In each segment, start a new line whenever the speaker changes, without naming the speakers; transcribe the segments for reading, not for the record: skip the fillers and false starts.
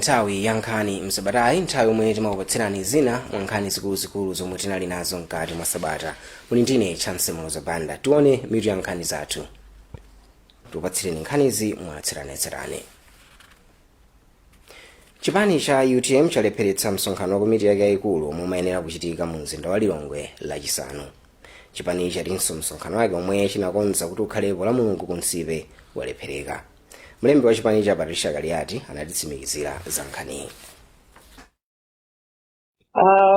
Nthawi ya Nkhani Msabatayi, nthawi yomwe timakupatsirani zina mwa nkhani zikuluzikulu zomwe tinali nazo mkati mwa sabata. Muli ndine Chance Muloza Banda. Tione mitu ya nkhani zathu. Tikupatsireni nkhanizi mwatsatanetsatane. Chipani cha UTM chalepheretsa msonkhano wa komiti yake yayikulu omwe umayenera kuchitika mu mzinda wa Lilongwe Lachisanu. Chipani chatinso msonkhano wake omwe chinakonza kuti ukhalepo la Mulungu ku Nsipe walephereka. Mlembi wa chipani cha, Patricia Kaliati, anatitsimikizira za nkhaniyi.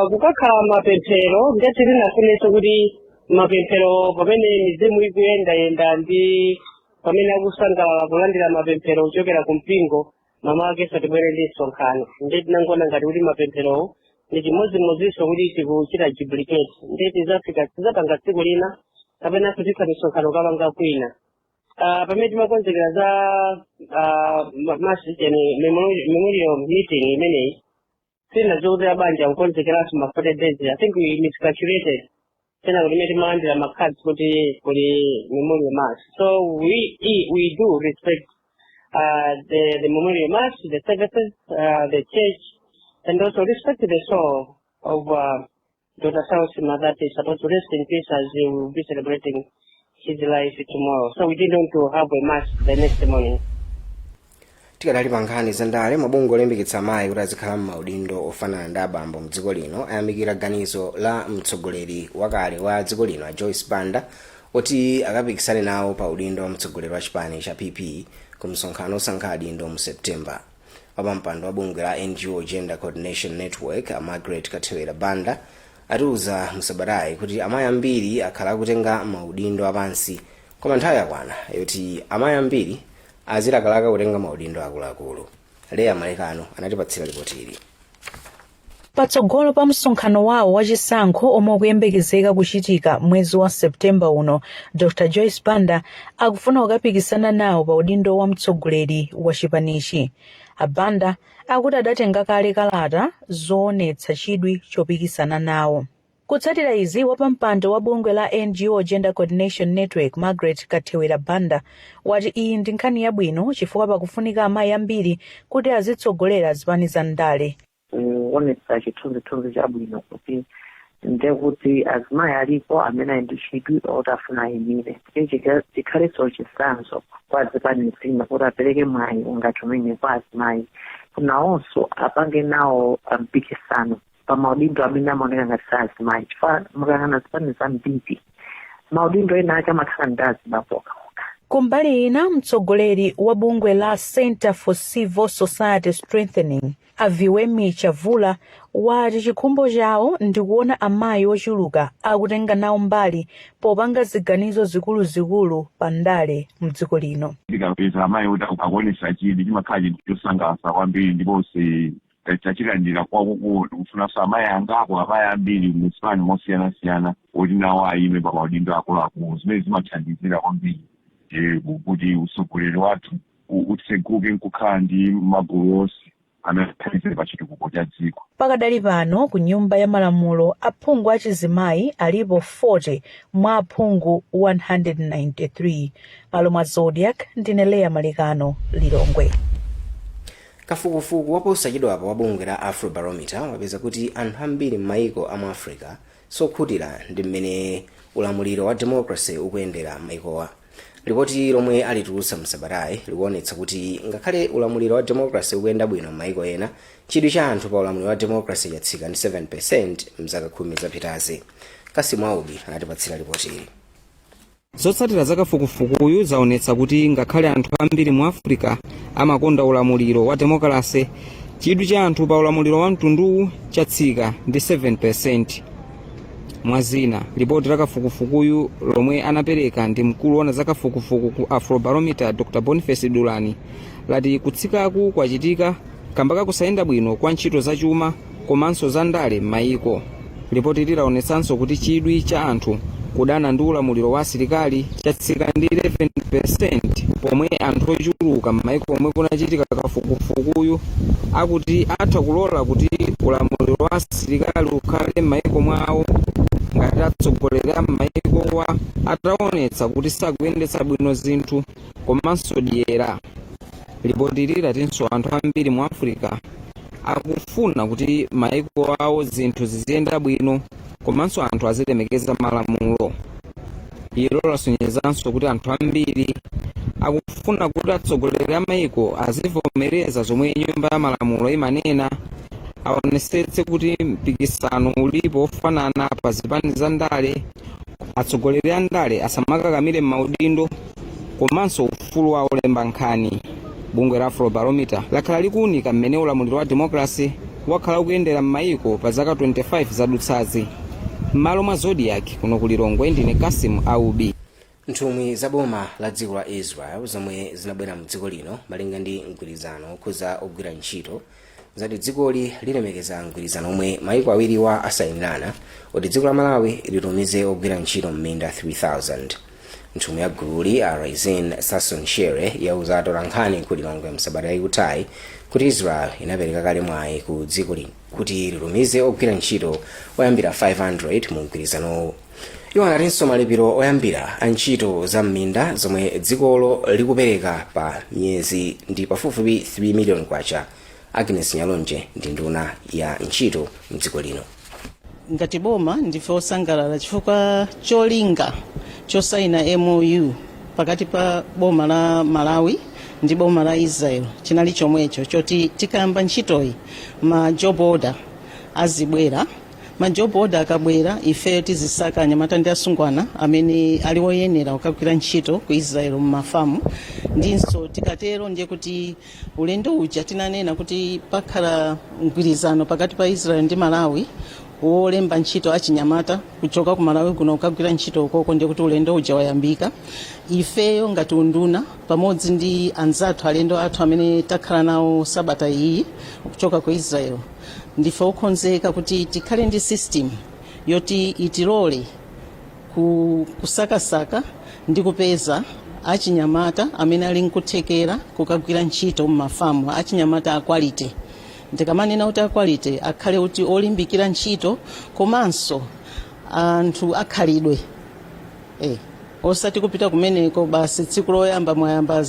Kukakhala mapemphero, ngati tinafunenso kuti mapemphero pamene mizimu ikuyendayenda ndi pamene akusangalala kulandira mapemphero kuchokera ku mpingo, mama ake satibwere ndi msonkhano. Ndiye tinangoona ngati kuti mapempherowo ndi chimodzimodzinso kuti tikuchita duplicate. Ndiye tizafika tizapanga tsiku lina kapenanso tikha misonkhano kapanga kwina. Pamene timakonzekera za mass memorial meeting imeneyi, sinadziwa kuti abanja kukonzekeranso ma 40 days. I think we miscalculated tena kuti imene timalandira ma cards kuti kuli memorial mass. So we do respect the memorial mass, the services, the church, and also respect the soul of Dr. Saulos that is supposed to rest in peace as he will be celebrating his life tomorrow. So we didn't want to have a mass the next morning.
Tikadali pa nkhani za ndale, mabungwe olimbikitsa amayi kuti azikhala m'maudindo ofanana ndi abambo mdziko lino ayamikira ganizo la mtsogoleri wakale wa dziko lino a Joyce Banda oti akapikisane nawo pa udindo wa mtsogoleri wa chipani cha PP ku msonkhano osankha adindo mu September. Wapampando wa bungwe la NGO Gender Coordination Network, a Margaret Kathewera Banda, atiuza msabatayi kuti amayi ambiri akhala akutenga maudindo apansi, koma nthawi yakwana yoti amayi ambiri azilakalaka kutenga maudindo akuluakulu. Leya Malekano anatipatsira ripoti ili.
Patsogolo pa msonkhano wawo wachisankho omwe ukuyembekezeka kuchitika mwezi wa Septemba uno, Dr Joyce Banda akufuna kukapikisana nawo pa udindo wa mtsogoleri wa chipanichi. A Banda akuti adatenga kale kalata zoonetsa chidwi chopikisana nawo. Kutsatira izi, wapampando wa bungwe la NGO Gender Coordination Network, Margaret Kathewera Banda, wati iyi ndi nkhani yabwino chifukwa pakufunika amayi ambiri kuti azitsogolera zipani za ndale.
Kuonetsa chithunzithunzi chabwino kuti ndekuti azimayi alipo amene ali ndi chidwi oti afuna ayimire, kuti chikhalenso chitsanzo kwa zipani zina kuti apereke mwayi ngati umene kwa azimayi, nawonso apange nawo mpikisano pa maudindo amene amaoneka ngati sa azimayi, chifukwa mukayang'ana zipani zambiri, maudindo ena ake amakhala ndi azibambo okhaokha.
Kumbali ina, mtsogoleri wa bungwe la Center for Civil Society Strengthening, Aviwemi Chavula, wati chikhumbo chawo ndikuona amayi ochuluka akutenga nawo mbali popanga ziganizo zikuluzikulu pa ndale mdziko lino.
Tikapeza amayi kuti akuonesa chidwi, chimakhala chinthu chosangalatsa kwambiri ndiponso tachilandira kwakukulu. Tikufunanso amayi angapo, amayi ambiri muzipani mosiyanasiyana kuti nawo ayime pa maudindo akuluakulu, zimene zimathandizira kwambiri kuti utsogoleri wathu utseguke nkukhala ndi magulu onse amene athandizire pa chitukuko cha dziko.
Pakadali pano, ku Nyumba ya Malamulo aphungu achizimayi alipo 40 mwa aphungu 193. Malo mwa Zodiak, ndine Leya Malekano, Lilongwe.
Kafukufuku waposachedwapa wa bungwe la Afrobarometer wapeza kuti anthu ambiri m'mayiko amu Africa sokhutira ndi mmene ulamuliro wa democracy ukuyendera m'mayikowa. Lipoti lomwe alitulutsa msabatayi likuonetsa kuti ngakhale ulamuliro wa democracy ukuyenda bwino m'mayiko ena, chidwi cha anthu pa ulamuliro wa democracy chatsika ndi 7% mzaka 10 zapitazi. Kasimu Aubi anatipatsira lipoti ili.
Zotsatira za kafukufukuyu zaonetsa kuti ngakhale anthu ambiri mu Africa amakonda ulamuliro wa demokalase, chidwi cha anthu pa ulamuliro wa mtunduwu chatsika ndi 7%. Mwa zina, lipoti la kafukufukuyu lomwe anapereka ndi mkulu woona za kafukufuku ku Afrobarometer, Dr Boniface Dulani, lati kutsikaku kwachitika kamba kakusayenda bwino kwa ntchito zachuma komanso za ndale m'mayiko. Lipoti lilaonetsanso kuti chidwi cha anthu kudana ndi ulamuliro wa asilikali chatsika ndi 11%, pomwe anthu ochuluka m'mayiko omwe kunachitika kafukufukuyu akuti atha kulola kuti ulamuliro wa asilikali ukhale m'mayiko mwawo ngati atsogoleri a m'mayikowa ataonetsa kuti sakuyendetsa bwino zinthu komanso dyera. Lipotili latinso anthu ambiri mu Africa akufuna kuti maiko awo zinthu ziziyenda bwino komanso anthu azilemekeza malamulo. Ilo lasonyezanso kuti anthu ambiri akufuna kuti atsogoleri a maiko azivomereza zomwe Nyumba ya Malamulo imanena, aonesetse kuti mpikisano ulipo ofanana pa zipani za ndale, atsogoleri a ndale asamakakamire m'maudindo, komanso ufulu wa olemba nkhani. Bungwe la Afrobarometer lakhala likuwunika mmene ulamuliro wa democracy wakhala ukuyendera m'mayiko pa zaka 25 zadutsazi. M'malo mwa Zodiak, kuno ku Lilongwe, ndine Kasim Aubi.
Nthumwi za boma la dziko la Israel zomwe zinabwera mdziko lino malinga ndi mgwirizano okhuza ogwira ntchito zati dzikoli lilemekeza mgwirizano omwe maiko awiriwa asayinirana kuti dziko la Malawi litumize ogwira ntchito m'minda 3000. Nthumwi ya gululi, a Raisin Sasson Shere, yauza atolankhani ku Lilongwe msabata yakuthayi kuti Israel inapereka kale mwayi ku dziko kuti litumize ogwira ntchito oyambira 500 mu mgwirizanowu. Iwo anatinso malipiro oyambira a ntchito za m'minda zomwe dzikolo likupereka pa miyezi ndi pafupifupi 3 million kwacha. Agnes Nyalonje ndi nduna ya ntchito mdziko lino.
Ngati boma ndife osangalala chifukwa cholinga chosayina MOU pakati pa boma la Malawi ndi boma la Israel chinali chomwecho, choti tikayamba ntchitoyi ma job order azibwera. Ma job order akabwera, ifeyo tizisaka anyamata ndi asungwana amene ali oyenera kukagwira ntchito ku Israel mmafamu. Ndinso tikatero ndiye kuti ulendo uja tinanena kuti pakhala mgwirizano pakati pa Israel ndi Malawi wolemba ntchito achinyamata kuchoka ku Malawi kuno kukagwira ntchito ukoko, ndiye kuti ulendo uja wayambika. Ifeyo ngati unduna pamodzi ndi anzathu, alendo athu amene takhala nawo sabata iyi kuchoka ku Israel, ndife okonzeka kuti tikhale ndi system yoti itilole kusakasaka ndi kupeza achinyamata amene ali nkuthekera kukagwira ntchito mmafamu, achinyamata a quality. Ndikamanena kuti a quality, akhale kuti olimbikira ntchito komanso anthu akhalidwe, osati kupita kumeneko basi tsiku loyamba mwayamba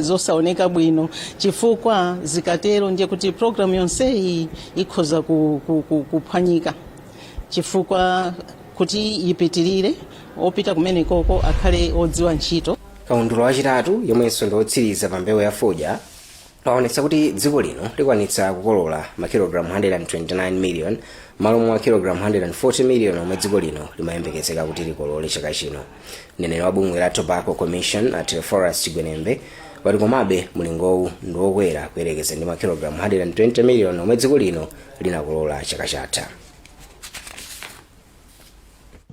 zosaoneka bwino, chifukwa zikatero ndiye kuti programu yonseyi ikhoza kuphwanyika, chifukwa kuti ipitirire opita kumenekoko akhale odziwa ntchito.
Kaundula wachitatu, yomwenso ndi wotsiriza pa mbewu ya fodya, waonetsa kuti dziko lino likwanitsa kukolola makilogalamu 129 million malo mwa kilogalamu 140 million omwe dziko lino limayembekezeka kuti likolole chaka chino. Mneneri wa bungwe la Tobacco Commission, a Theophorus Chigwenembe, wati komabe mulingowu ndi wokwera kuyerekeza ndi makilogalamu 120 million omwe dziko lino linakolola chaka chatha.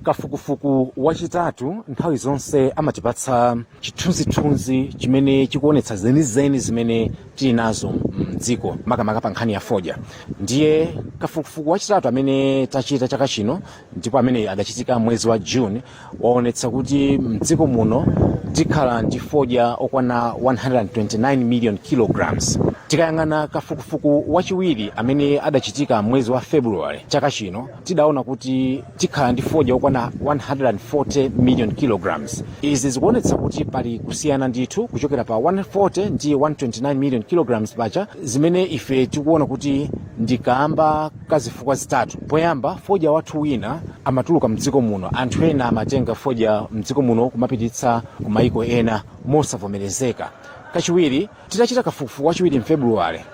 Kafukufuku wachitatu nthawi zonse amatipatsa chithunzithunzi chimene chikuonetsa zenizeni zimene tili nazo mdziko, makamaka pa nkhani ya fodya. Ndiye kafukufuku wachitatu amene tachita chaka chino, ndipo amene adachitika mwezi wa June, waonetsa kuti mdziko muno tikhala ndi fodya okwana 129 million kilograms. Tikayang'ana kafukufuku wachiwiri amene adachitika mwezi wa February chaka chino, tidaona kuti tikhala ndi fodya okwana 140 million kilograms. Izi zikuonetsa kuti pali kusiyana ndithu kuchokera pa 140 ndi 129 million kilograms paja, zimene ife tikuona kuti ndi kamba ka zifukwa zitatu. Poyamba, fodya wathu wina amatuluka mdziko muno, anthu ena amatenga fodya mdziko muno kumapititsa ku maiko ena mosavomerezeka. Kachiwiri, titachita kafukufuku wachiwiri mFebruwale,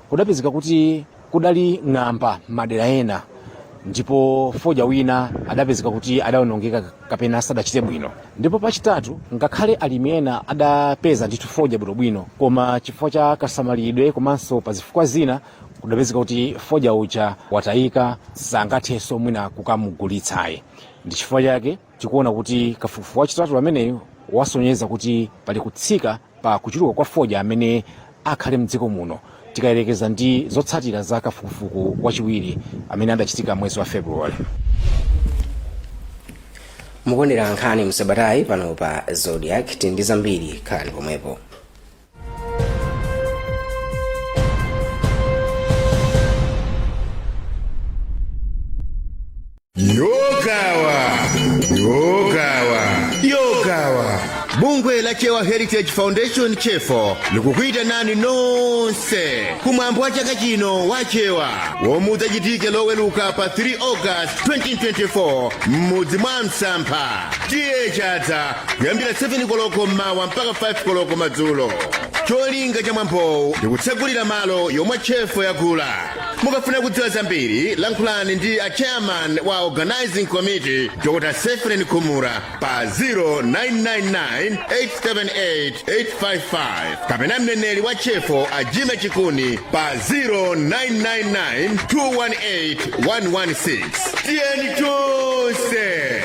kudapezeka kuti kudali ng'amba madera ena ndipo fodya wina adapezeka kuti adawonongeka kapena sadachite bwino. Ndipo pachitatu, ngakhale alimi ena adapeza ndithu fodya bwinobwino, koma chifukwa cha kasamalidwe komanso pa zifukwa zina kudapezeka kuti fodya uja watayika, sangathenso mwina kukamugulitsayi. Ndi chifukwa chake tikuona kuti kafukufuku wachitatu ameneyu wasonyeza kuti pali kutsika pa kuchuluka kwa fodya amene akhale mdziko muno tikayerekeza ndi zotsatira za kafukufuku wachiwiri amene adachitika mwezi wa Februwale.
Mukuonera nkhani msabatayi pano pa Zodiak. Tili ndi zambiri, khalani pomwepo.
Yogawa, yogawa, yogawa. Bungwe la Chewa Heritage Foundation, CHEFO, likukuyitanani nonse kumwambo wa chaka chino wa Chewa womwe udzachitike Loweluka pa 3 August 2024 m'mudzi mwa Msampha, T/A Chadza, kuyambira 7 koloko mmawa mpaka 5 koloko madzulo. Cholinga cha mwambowu ndikutsegulira malo yomwe CHEFO yagula. Mukafuna kudziwa zambiri, lankhulani ndi a chairman wa organizing committee, Dr Sefren Kumura, pa 0999 878 855 kapena mneneri wa CHEFO a Jime Chikuni pa 0999 218 116. Tiyeni tonse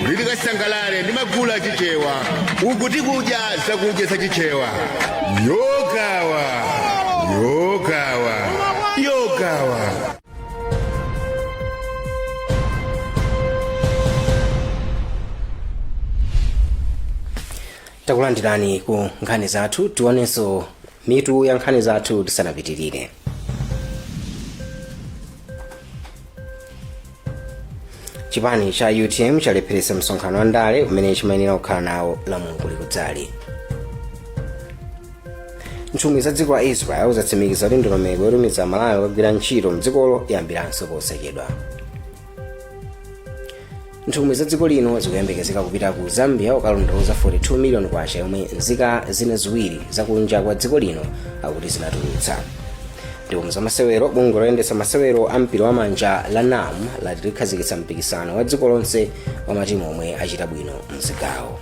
kuti tikasangalale ndi magulu achichewa uku tikudya zakudya zachichewa. Yogawa, yogawa, yogawa.
Takulandirani ku nkhani zathu. Tionenso mitu ya nkhani zathu tisanapitirire. Chipani cha UTM chalepheretsa msonkhano wa ndale umene chimayenera kukhala nawo la Mulungu likudzali. Nthumwi za dziko la Israel zatsimikiza kuti ndondomeko yotumiza Amalawi kukagwira ntchito mdzikolo yambiranso posachedwa. Nthumwi za dziko lino zikuyembekezeka kupita ku Zambia kukalondoloza 42 million kwacha yomwe nzika zina ziwiri zakunja kwa dziko lino akuti zinatulutsa. Ndipo mzamasewero, bungwe loyendetsa masewero a mpira wa manja la NAM lati likhazikitsa mpikisano wa dziko lonse wa matimu omwe achita bwino mzigawo.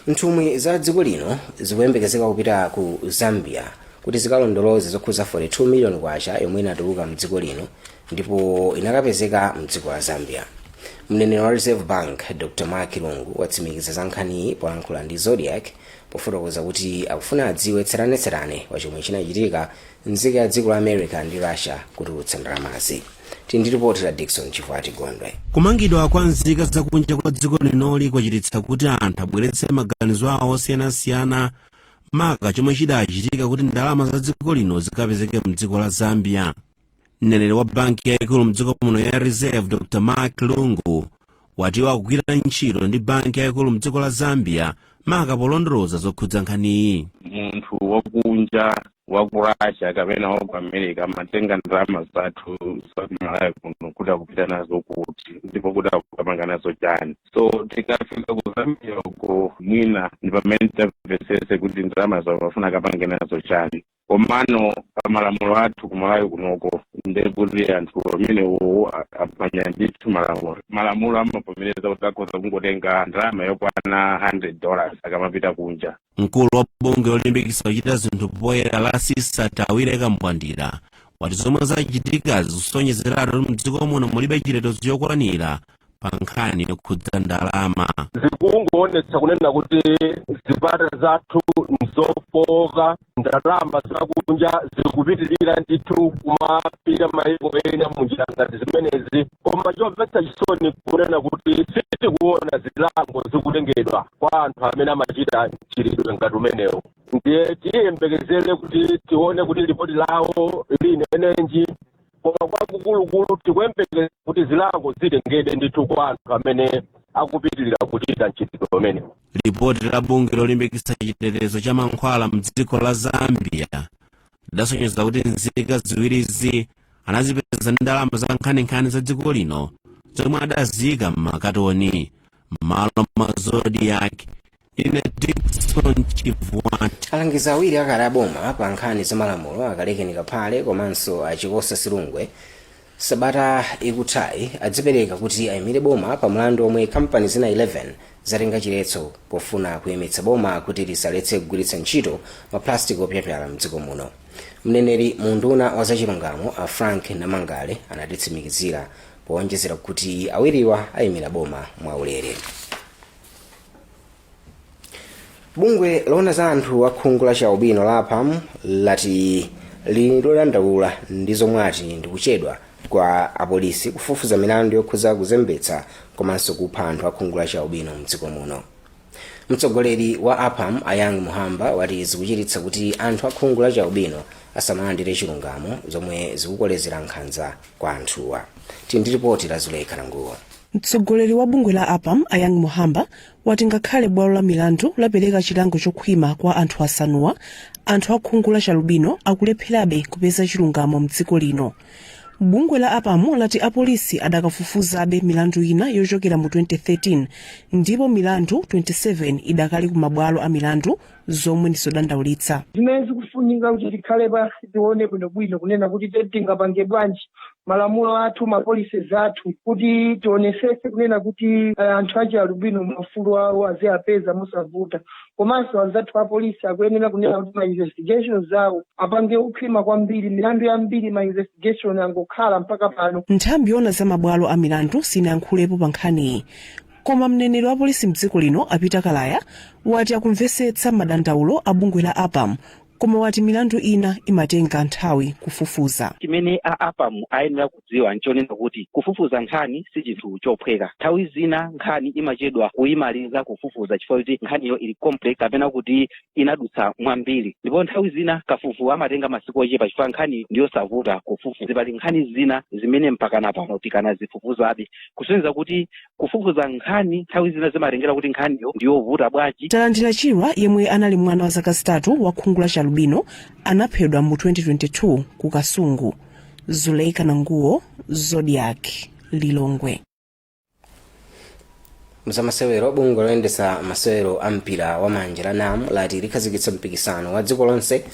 Nthumwi za dziko lino zikuyembekezeka kupita ku Zambia kuti zikalondoloze zokhuza 42 million kwacha yomwe inatuluka mdziko lino ndipo inakapezeka mdziko la Zambia. Mneneri wa Reserve Bank, Dr Mark Lungu, watsimikiza za nkhaniyi polankhula ndi Zodiak, pofotokoza kuti akufuna adziwe tsatanetsatane wa chomwe chinachitika nzika ya dziko la America ndi Russia kutulutsa ndalamazi. Tili ndi ripoti la Dickson Chivwati Gondwe.
Kumangidwa kwa nzika zakunja kwa dziko linoli kwachititsa kuti anthu abweretse maganizo awo osiyanasiyana, maka chomwe chidachitika kuti ndalama za dziko lino zikapezeke mdziko la Zambia. Mneneri wa banki yayikulu mdziko muno ya Reserve, Dr Mark Lungu, wati akugwira ntchito ndi banki yayikulu mdziko la Zambia, maka polondoloza zokhudza nkhaniyi.
Munthu wakunja wa ku Russia kapena wa ku America amatenga ndalama zathu za Malawi kuno kuti akupita nazo kuti, ndipo kuti akukapanga nazo chani? So tikafika ku Zambia uko, mwina ndi pamene tamvesese kuti ndalama zawo afuna akapange nazo chani. Komano pamalamulo athu kumalawi kunoko, ndekuti anthu amenewo aphwanya ndithu malamulo. Malamulo amavomereza kuti akhoza kungotenga ndalama yokwana $100 akamapita kunja.
Mkulu wa bungwe lolimbikitsa kuchita zinthu poyera la CSAT, Awire Kambwandira, wati zomwe zachitika zikusonyezeratu kuti mdziko muno mulibe chitetezo chokwanira pa nkhani yokhudza ndalama.
Zikungoonetsa kunena kuti zipata zathu nzofoka. Ndalama zakunja zikupitirira ndithu kumapita maiko ena munjira ngati zimenezi, koma chomvetsa chisoni kunena kuti sitikuona zilango zikutengedwa kwa anthu amene amachita mchitidwe ngati umenewu. Ndiye tiyembekezere kuti tione kuti lipoti lawo linenenji, koma kwakukulukulu tikuyembekeza kuti zilango zitengedwe ndithu kwa anthu amene akupitirira kuchita mchitidwe umenewu.
Lipoti la bungwe lolimbikitsa chitetezo cha mankhwala mdziko la Zambia lidasonyeza kuti nzika ziwirizi anazipeza ndi ndalama za nkhaninkhani za dziko lino zomwe adaziyika m'makatoni. M'malo mwa Zodiak, ine Dickson Chivwati.
Alangizi awiri akale aboma pa nkhani za malamulo, a Kalekeni Kaphale komanso a Chikosa Silungwe, sabata ikuthayi adzipereka kuti ayimire boma pa mlandu omwe kampani zina 11 zatenga chiletso pofuna kuyimitsa boma kuti lisaletse kugwiritsa ntchito maplastic opyapyala mdziko muno. Mneneri mu unduna wa zachilungamo, a Frank Namangale, anatitsimikizira powonjezera kuti awiriwa ayimira boma mwaulere. Bungwe loona za anthu akhungu la chialubino la APAM lati lili lodandaula ndi zomwe ati ndi kuchedwa kwa apolisi kufufuza milandu yokhudza kuzembetsa komanso kupha anthu akhungu la chialubino mdziko muno. Mtsogoleri wa APAM, a Young Muhamba, wati zikuchititsa kuti anthu akhungu la chialubino asamalandire chilungamo, zomwe zikukolezera nkhanza kwa anthuwa. Tili ndi ripoti la Zulekha Nanguwo.
Mtsogoleri wa bungwe la APAM, Ayang Muhamba, wati ngakhale bwalo la milandu lapereka chilango chokhwima kwa anthu asanuwa, anthu akhungu la chalubino akulepherabe kupeza chilungamo mdziko lino. Bungwe la APAM lati apolisi adakafufuzabe milandu ina yochokera mu 2013 ndipo milandu 27 idakali ku mabwalo a milandu, zomwe ndizodandaulitsa.
Zimene zikufunika kuti tikhale pasi, tione bwinobwino kunena kuti tingapange bwanji malamulo athu, ma policies athu, kuti tionesese kunena kuti anthu achialubino maufulu awo aziyapeza mosavuta. Komanso anzathu apolisi akuyenera kunena kuti ma investigations awo apange okhwima kwambiri. Milandu yambiri ma investigation angokhala mpaka pano.
Nthambi yoona za mabwalo a milandu sinayankhulepo pa nkhaniyi, koma mneneri wa polisi mdziko lino, a Peter Kalaya, wati akumvetsetsa madandaulo a bungwe la APAM, koma wati milandu ina imatenga nthawi kufufuza.
Chimene a APAM ayenera kudziwa nchonena kuti kufufuza nkhani si chinthu chophweka. Nthawi zina nkhani imachedwa kuyimaliza kufufuza chifukwa kuti nkhaniyo ili complex kapena kuti inadutsa mwambiri, ndipo nthawi zina kafukufuku amatenga masiku ochepa chifukwa nkhani ndiyosavuta kufufuza. Pali nkhani zina zimene mpakana pano tikanazifufuzabe, kusonyeza kuti kufufuza nkhani nthawi zina zimatengera kuti nkhaniyo ndiyovuta bwanji.
Talandira Chirwa, yemwe anali mwana wa zaka 3 wa khungu la chalubino, anaphedwa mu 2022 ku Kasungu. Zuleika Nanguwo, Zodiak, Lilongwe.
Mzamasewero, bungwe loyendetsa masewero a mpira wa manja la NAM lati likhazikitsa mpikisano wa dziko lonse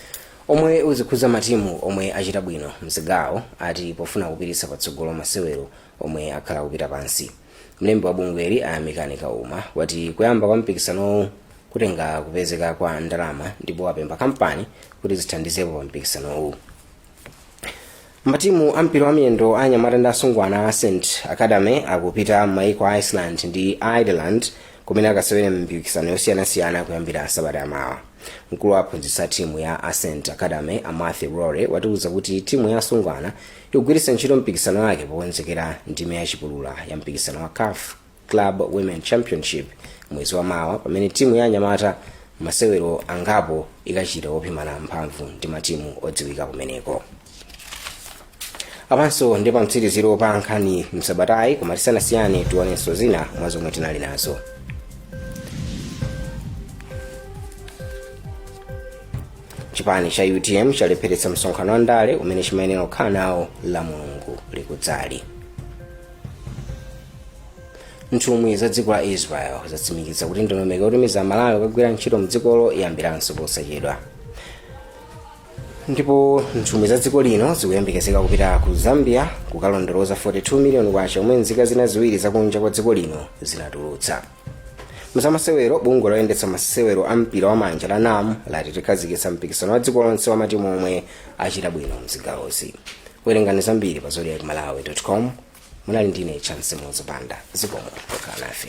omwe uzikhudza matimu omwe achita bwino mzigawo, ati pofuna kupititsa patsogolo masewero omwe akhala kupita pansi. Mlembi wa bungweli, Ayamikani Kauma, wati kuyamba kwa mpikisanowu kutenga kupezeka kwa ndalama ndipo apempha kampani kuti zithandizepo pa mpikisanowu. Matimu a mpira wa miyendo a anyamata ndi asungwana a Ascent Academy akupita m'mayiko a Iceland ndi Ireland kumene akasewere m'mipikisano yosiyanasiyana kuyambira sabata yamawa. Mkulu wa aphunzitsi a timu ya Ascent Academy, a Matthew Rory, watiuza kuti timu ya asungwana ikugwiritsa ntchito mpikisano wake pokonzekera ndime yachipulula ya mpikisano wa CAF Club Women Championship mwezi wa mawa, pamene timu ya anyamata masewero angapo ikachita wopimana mphamvu ndi matimu odziwika kumeneko. Apanso ndi pamtsiriziro pa nkhani msabatayi, koma tisanasiyane tionenso zina mwa zomwe tinali nazo. Chipani cha UTM chalepheretsa msonkhano wa ndale umene chimayenera kukhala nawo la Mulungu likudzali. Nthumwi za dziko la Israel zatsimikiza kuti ndondomeko yotumiza Amalawi kukagwira ntchito mdzikolo iyambiranso posachedwa. Ndipo nthumwi za dziko lino zikuyembekezeka kupita ku Zambia kukalondoloza 42 miliyoni kwacha omwe nzika zina ziwiri zakunja kwa dziko lino zinatulutsa. Mzamasewero, bungwe loyendetsa masewero a mpira wa manja la NAM lati likhazikitsa mpikisano wa dziko lonse wa matimu omwe achita bwino mzigawozi. Werengani zambiri pa zodiakmalawi com. Munali ndine Chance Mozapanda. Zikomo pokhala nafe.